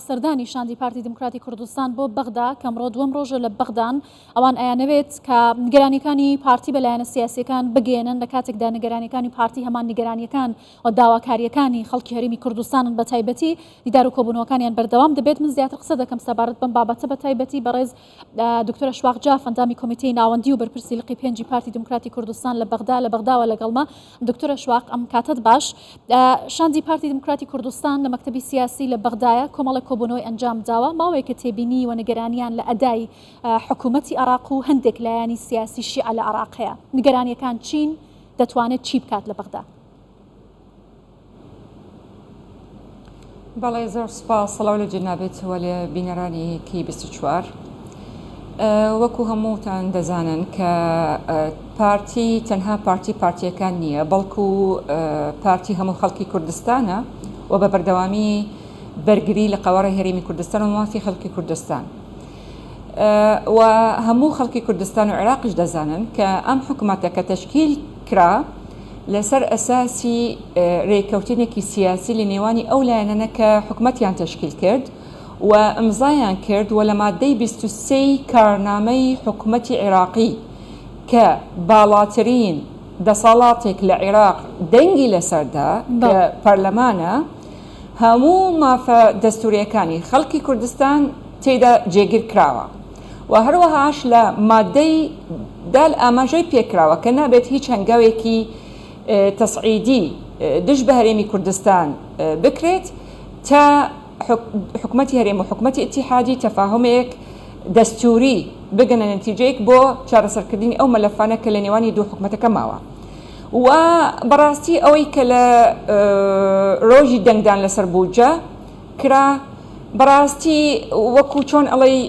سەردانی شاندی پارتی دیموکراتی کوردستان بۆ بەغدا کە ئەمڕۆ دووەم ڕۆژە لە بەغدان، ئەوان ئەیانەوێت کە نیگەرانیەکانی پارتی بە لایەنە سیاسیەکان بگەیەنن لە کاتێکدا نیگەرانیەکانی پارتی هەمان نیگەرانیەکان و داواکاریەکانی خەڵکی هەرێمی کوردستانن بە تایبەتی دیدار و کۆبوونەوەکانیان بەردەوام دەبێت من زیاتر قسە دەکەم سەبارەت بەم بابەتە بە تایبەتی بەڕێز دکتۆر ئەشواق جاف ئەندامی کۆمیتەی ناوەندی و بەرپرسی لقی پێنجی پارتی دیموکراتی کوردستان لە بەغدا لە بەغداوە لەگەڵمە. دکتۆر ئەشواق ئەم کاتەت باش. شاندی پارتی دیموکراتی کوردستان لە مەکتەبی سیاسی لە بەغدایە کۆمەڵێک کۆبوونەوەی ئەنجام داوە، ماوەیەکە تێبینی و نیگەرانیان لە ئەدای حکوومەتی عێراق و هەندێک لایەنی سیاسی شیعە لە عێراق هەیە. نیگەرانییەکان چین؟ دەتوانێت چی بکات لە بەغدا؟ بەڵێ زۆر سوپاس سڵاو لە جەنابت و لە بینەرانی کی 24 وەکو هەمووتان دەزانن کە پارتی تەنها پارتی پارتیەکان نییە بەڵکو پارتی هەموو خەڵکی کوردستانە و بە بەردەوامی بەرگری لە قەوارەی هەرێمی کوردستان و مافی خەڵکی کوردستان و هەموو خەڵکی کوردستان و عێراقیش دەزانن کە ئەم حکومەتە کە تەشکیل کرا لەسەر ئەساسی رێککەوتنێکی سیاسی لە نێوانی ئەو لایەنانە کە حکومەتیان تەشکیل کرد و ئمزایان کرد و لە مادەی 23 ی کارنامەی حکومەتی عێراقی کە باڵاترین دەسەڵاتێک لە عێراق دەنگی لەسەردا کە پەرلەمانە هەموو مافە دەستوریەکانی خەڵکی کوردستان تێیدا جێگیر کراوە و هەروەهاش لە مادەی دال ئاماژەی پێکراوە کە نابێت هیچ هەنگاوێکی تەسعیدی دژ بە هەرێمی کوردستان بکرێت تا حکومەتی هەرێم و حکومەتی ئیتیحادی تەفاهمێک دەستوری بگەنە نەتیجەیەک بۆ چارەسەرکردنی ئەو مەلەفانە کە لە نێوانی دوو حکومەتەکە ماوە و بەڕاستی ئەوەی کە لە ڕۆژی دەنگدان لەسەر بودجە کرا بەڕاستی وەکو چۆن ئەڵێی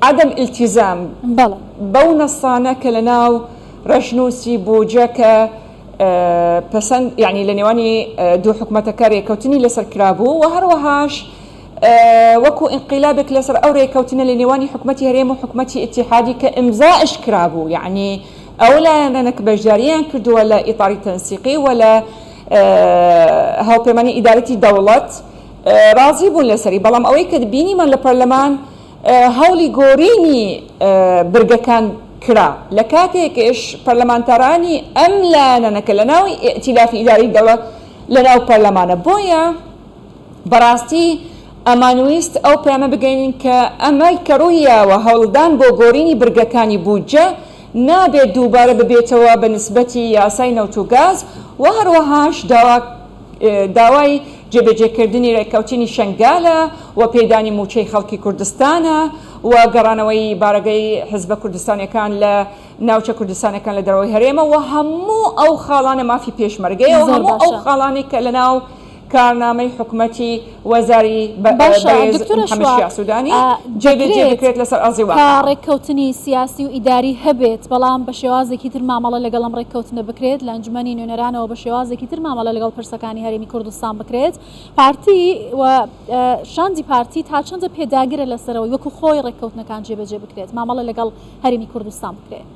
عدم التزام بەو نەسانە کە لە ناو ڕەشنووسی بودجە کە پەسەند یعنی لە نێوانی دوو حکومەتەکە رێکەوتنی لەسەر کرابوو و هەروەهاش وەکو ئینقیلابێک لەسەر ئەو رێکەوتنە لە نێوانی حکومەتی هەرێم و حکومەتی ئیتیحادی کە ئیمزائش کرابوو یعنی ئەو لایەنانە کە بەشداریان کردووە لە ئیتاری تەنسیقی و لە هاوپەیمانی ئیدارەتی دەوڵەت ڕازی بوون لەسەری، بەڵام ئەوەی کە بینیمان لە پەرلەمان هەوڵی گۆرینی برگەکان کرا، لە کاتێکش پەرلەمانتارانی ئەم لایەنانە کە لەناو ئیئتیلافی ئیدارەی دەوڵەت لەناو پەرلەمانە، بۆیە بەڕاستی ئەمانویست ئەو پەیامە بگەینین کە ئەمەی کە ڕوویاوە هەوڵدان بۆ گۆرینی برگەکانی بودجە نابێت دووبارە ببێتەوە بە نسبەتی یاسای نەوت و گاز و هەروەهاش داوا داوای جێبەجێکردنی رێککەوتنی شەنگالە و پێدانی مووچەی خەڵکی کوردستانە و گەڕانەوەی بارەگای حزبە کوردستانیەکان لە ناوچە کوردستانەکان لە دەرەوەی هەرێمە و هەموو ئەو خاڵانە مافی پێشمەرگەیە و زۆر هەموو ئەو باشە. خاڵانەی کە لەناو کارنامەی حکومەتی وەزاری باشە بەرێز دکتۆر محەمەد ئەشواق شیاع سودانی جێبەجێ دەکرێت بکرێت لەسەر ئەرزی کە واقع. ڕێککەوتنی سیاسی و ئیداری هەبێت بەڵام بە شێوازێکی تر مامەڵە لەگەڵ ئەم ڕێککەوتنە بکرێت لە ئەنجومەنی نوێنەرانەوە بە شێوازێکی تر مامەڵە لەگەڵ پرسەکانی هەرێمی کوردستان بکرێت پارتی و شاندی پارتی تا چەندە پێداگرە لەسەرەوەی وەکو خۆی ڕێککەوتنەکان جێبەجێ بکرێت مامەڵە لەگەڵ هەرێمی کوردستان بکرێت؟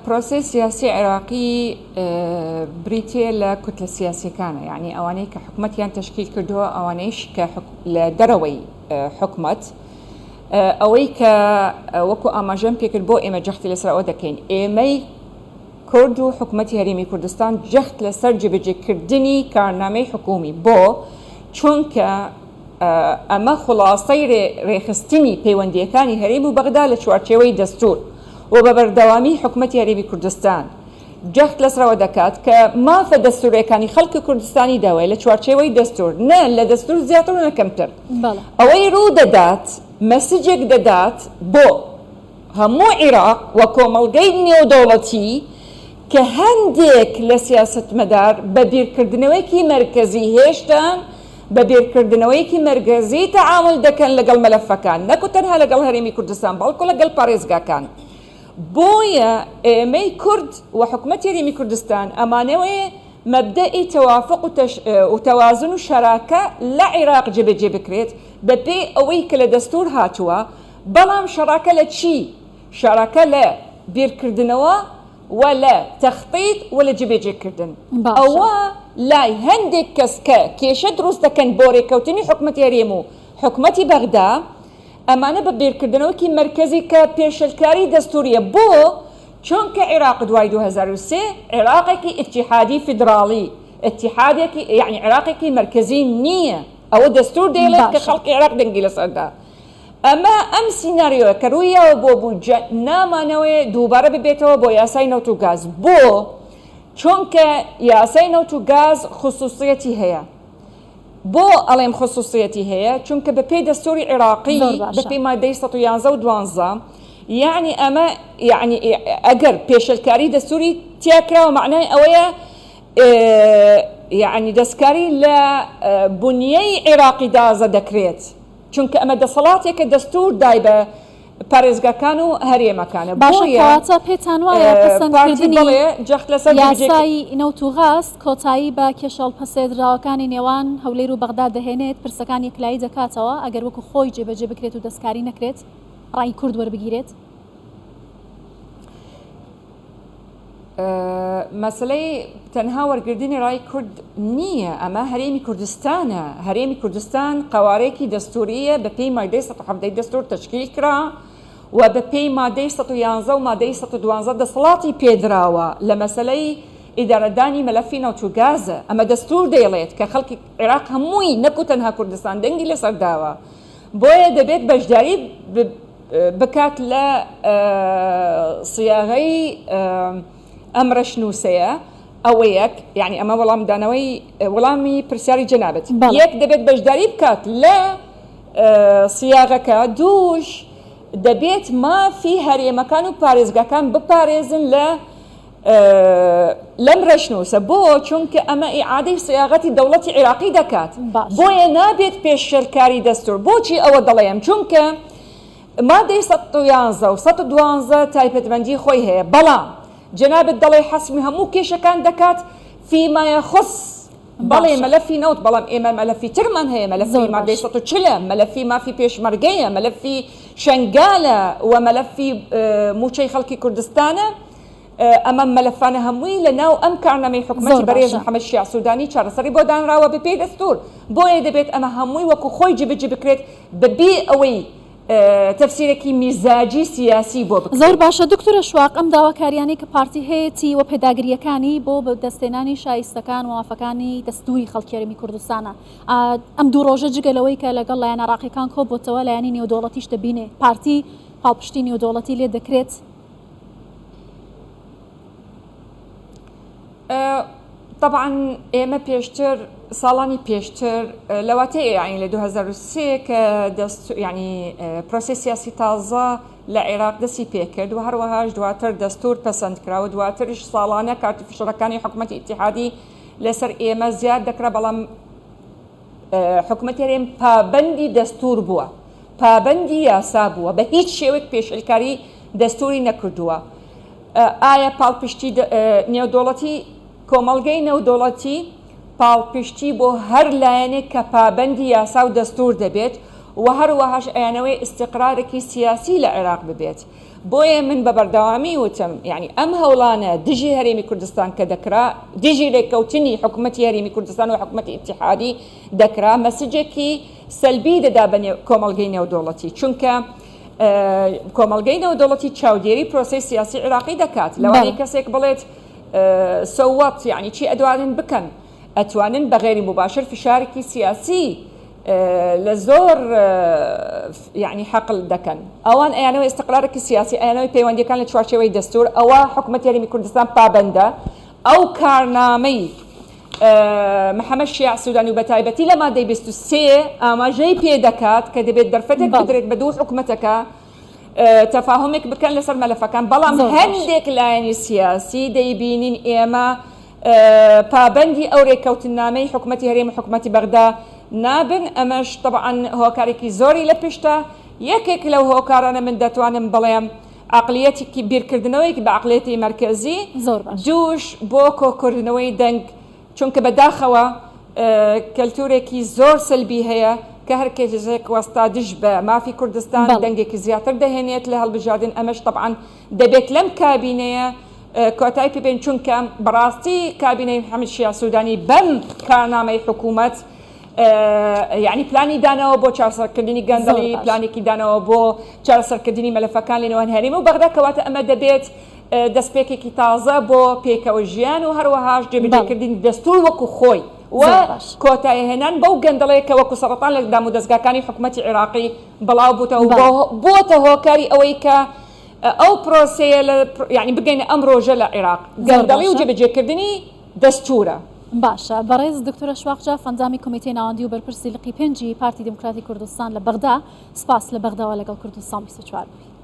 پرۆسەی سیاسی عێراقی بریتییە لە کوتلە سیاسیەکانە یعنی ئەوانەی کە حکومەتیان تەشکیل کردووە ئەوانەیش کە لە دەرەوەی حکومەت ئەوەی کە وەکو ئاماژەم پێکرد بۆ ئێمە جەختی لەسەر ئەوە دەکەین ئێمەی کورد و حکومەتی هەرێمی کوردستان جەخت لەسەر جێبەجێکردنی کارنامەی حکومی بۆ چونکە ئەمە خوڵاسەی رێکخستنی پەیوەندییەکانی هەرێم و بەغدا لە چوارچێوەی دەستوور و بە بەردەوامی حکومەتی هەرێمی کوردستان جەخت لەسەرەوە دەکات کە مافە دەستوورەکانی خەڵکی کوردستانی داوایە لە چوارچێوەی دەستوور نە لە دەستوور زیاتر و نە کەمتر. ئەوەی روودەدات مەسجێک دەدات بۆ هەموو عیراق و کۆمەڵگەی نێودەوڵەتی کە هەندێک لە سیاسەتمەدار بە بیرکردنەوەیەکی مەرکەزی هێشتان بە بیرکردنەوەیەکی مەرکەزی تەعامول دەکەن لەگەڵ مەلەفەکان نەکو تەنها لەگەڵ هەرێمی کوردستان بەڵکو لەگەڵ پارێزگاکان بۆیە ئێمەی کورد و حکومەتی هەرێمی کوردستان ئەمانەوێ مەبدەئی تەوافق و تەوازن و شەراکە لە عیراق جێبەجێ بکرێت بەپێی ئەوەی کە لە دەستور هاتووە بەڵام شەڕاکە لە چی؟ شەڕەکە لە بیرکردنەوە. و لە تەختیت و لە جێبەجێکردن. باشە. ئەوە لای هەندێک کەس کە کێشە دروست دەکەن بۆ رێککەوتنی حکومەتی هەرێم و حکومەتی بەغدا، ئەمانە بە بیرکردنەوەکی مەرکەزی کە پێشێلکاری دەستوریە بۆ؟ چونکە عێراق دوای 2003 عێراقێکی ئیتیحادی فیدراڵی ئیتیحادێکی یەعنی عێراقێکی مەرکەزی نییە ئەوە دەستور دەیڵێت کە باشە. خەڵکی عێراق دەنگی لەسەر دا ئەمە ئەم سیناریۆیە کە روویاوە بۆ بودجە نامانەوەیە دووبارە ببێتەوە بۆ یاسای نەوت و گاز بۆ؟ چونکە یاسای نەوت و گاز خسوسیەتی هەیە بۆ ئەڵێم خسوسیەتی هەیە چونکە بە پێی دەستوری عێراقی زۆر باشە. بە پێی مادەی 111 و 12 یەعنی ئەمە یەعنی ئەگەر پێشێلکاری دەستوری تیا کراوە مەعنای ئەوەیە یەعنی دەستکاری لە بنیەی عێراقی دازە دەکرێت. چونکە ئەمە دەسەڵاتێکە دەستور دای بە پارێزگاکان و هەرێمەکانە باشە بۆیە کەواتە پێتان وایە پارتی پەسەندکردنی بەڵێ جەخت لەسەر جێبەجێ یاسای نەوت و غاز کۆتایی بە کێشە هەڵپەسێردراوەکانی نێوان هەولێر و بەغدا دەهێنێت، پرسەکان یەکلایی دەکاتەوە ئەگەر وەکو خۆی جێبەجێ بکرێت و دەستکاری نەکرێت، ڕای کورد وەربگیرێت؟ مەسەلەی تەنها وەرگردنی ڕای کورد نییە، ئەمە هەرێمی کوردستانە، هەرێمی کوردستان قەوارەیەکی دەستوورییە بە پێی مادەی 117 دەستوور تەشکیل کرا و بە پێی مادەی 111 و مادەی 112 دەسەڵاتی پێدراوە لە مەسەلەی ئیدارەدانی مەلەفی نەوت و گازە، ئەمە دەستوور دەیڵێت کە خەڵکی عێراق هەمووی نەکو تەنها کوردستان دەنگی لەسەر داوە، بۆیە دەبێت بەشداری بکات لە سیاغەی ئەم رەشنووسەیە، ئەوە یەک، یانی ئەمە وەڵامدانەوەی وەڵامی پرسیاری جەنابت، یەک دەبێت بەشداری بکات لە سیاغەکە، دووش دەبێت مافی هەرێمەکان و پارێزگاکان بپارێزن لە لەم رەشنووسە، بۆ؟ چونکە ئەمە ئیعادەی سیاغەتی دەوڵەتی عێراقی دەکات، بۆیە نابێت پێشێلکاری دەستوور، بۆچی ئەوە دەڵێم؟ چونکە مادەی 111 و 112 تایبەتمەندی خۆی هەیە، بەڵام جەنابت دەڵێی حەسمی هەموو کێشەکان دەکات فیما یخص بەڵێ مەلەفی نەوت، بەڵام ئێمە مەلەفی ترمان هەیە، مەلەفی مادەی 140 ە، مەلەفی مافی پێشمەرگەیە، مەلەفی شەنگالە و مەلەفی مووچەی خەڵکی کوردستانە. ئەمە مەلەفانە هەمووی لە ناو ئەم کارنامەی حکومەتی بەرێز محەمەد شیاع سودانی چارەسەری بۆ دانراوە بە پێی دەستور، بۆیە دەبێت ئەمە هەمووی وەکو خۆی جێبەجێ بکرێت بە بێ ئەوەی تەفسیرێکی میزاجی سیاسی بۆ زۆر بکرێت. باشە دکتۆر اشواق ئەم داواکاریانەی کە پارتی هەیەتی و پێداگرییەکانی بۆ بەدەستهێنانی شایستەکان و مافەکانی دەستوری خەڵکی هەرێمی کوردستانە ئەم دوو ڕۆژە جگە لەوەی کە لەگەڵ لایەنە عراقیەکان کۆبۆتەوە لایەنی نێودەوڵەتیش دەبینێ پارتی پاڵپشتی نێودەوڵەتی لێ دەکرێت؟ تەبعەن ئێمە پێشتر ساڵانی پێشتر لەواتەیە یعنی لە 2023 کە دەست یعنی پرۆسی سیاسی تازە لە عێراق دەستی پێکرد و هەروەهاش دواتر دەستور پەسەند کرا و دواترش ساڵانە کارتی فشڕەکانی حکوومەتی ئیتیحادی لەسەر ئێمە زیاد دەکرا بەڵام حکومەتی هەرێم پابەندی دەستور بووە، پابەندی یاسا بووە، بە هیچ شێوەیەک پێشێلکاری دەستوری نەکردووە. ئایا پاڵپشتی نێودەوڵەتی، کۆمەڵگەی نێودەوڵەتی پاڵپشتی بۆ هەر لایەنێک کە پابەندی یاسا و دەستور دەبێت و هەروەهاش ئەیانەوەی ئیستیقرارێکی سیاسی لە عێراق ببێت. بۆیە من بە بەردەوامی وتم یانی ئەم هەوڵانە دژی هەرێمی کوردستان کە دەکرا دژی رێککەوتنی حکومەتی هەرێمی کوردستان و حکومەتی ئیتیحادی دەکرا مەسجێکی سەلبی دەدا بە کۆمەڵگەی نێودەوڵەتی چونکە کۆمەڵگەی نێودەوڵەتی چاودێری پرۆسەی سیاسی عێراقی دەکات لەوانەیە کەسێک بڵێت so what یعنی چی ئەدوانن بکەن ئەتوانن بە غەیری موباشر فشارێکی سیاسی لە زۆر یعنی حەقل دەکەن ئەوان ئەیانەوە ئیستقرارێکی سیاسی ئەیانەوەی پەیوەندیەکان لە چوارچێوەی دەستور ئەوە حکومەتی هەرێمی کوردستان پابەندە ئەو کارنامەی محەمەد شیاع سودانی و بەتایبەتی لە مادەی 23 ئاماژەی پێ دەکات کە دەبێت دەرفەتێک بدرێت بە دوو حکومەتەکە تەفاهمێک بکەن لەسەر مەلەفەکان بەڵام هەندێک لایەنی سیاسی دەیبینین ئێمە پابەندی ئەو رێککەوتننامەی حکومەتی هەرێم و حکومەتی بەغدا نابن، ئەمەش تەبعەن هۆکارێکی زۆری لە پشتە، یەکێک لەو هۆکارانە من دەتوانم بڵێم عەقلیەتێکی بیرکردنەوەیەکی بە عەقلیەتی مەرکەزی، دووش بۆ کۆکردنەوەی دەنگ، چونکە بە داخەوە کەلتورێکی زۆر سەلبی هەیە کە هەر کەسێک وەستا دژ بە مافی کوردستان دەنگێکی زیاتر دەهێنێت لە هەڵبژاردن، ئەمەش تەبعەن دەبێت لەم کابینەیە. کۆتایی پێ بێن چونکە بەڕاستی کابینەی محەممەد شیاع سوودانی بەم کارنامەی حکوومەت یعنی پلانی دانەوە بۆ چارەسەرکردنی گەندەڵی پلانێکی دانەوە بۆ چارەسەرکردنی مەلەفەکان لەنێوان هەرێم و بەغدا کەواتە ئەمە دەبێت دەستپێکێکی تازە بۆ پێکەوە ژیان و هەروەهاش جێبەجێکردنی دەستور وەکو خۆی و کۆتایهێنان بەو گەندەڵەیە کە وەکو سەرەتان لە دامودەزگاکانی حکوومەتی عێراقی بڵاو بووتەوە بۆتە هۆکاری ئەوەی کە ئەو پرۆسەیە لە یانی بگەینە ئەم ڕۆژە لە عێراق گەندەڵی و جێبەجێکردنی دەستوورە. باشە بەڕێز دکتۆر ئەشواق جاف ئەندامی کۆمیتەی ناوەندی و بەرپرسی لقی پێنجی پارتی دیموکراتی کوردستان لە بەغدا سپاس لە بەغداوە لەگەڵ کوردستان 24 بووی.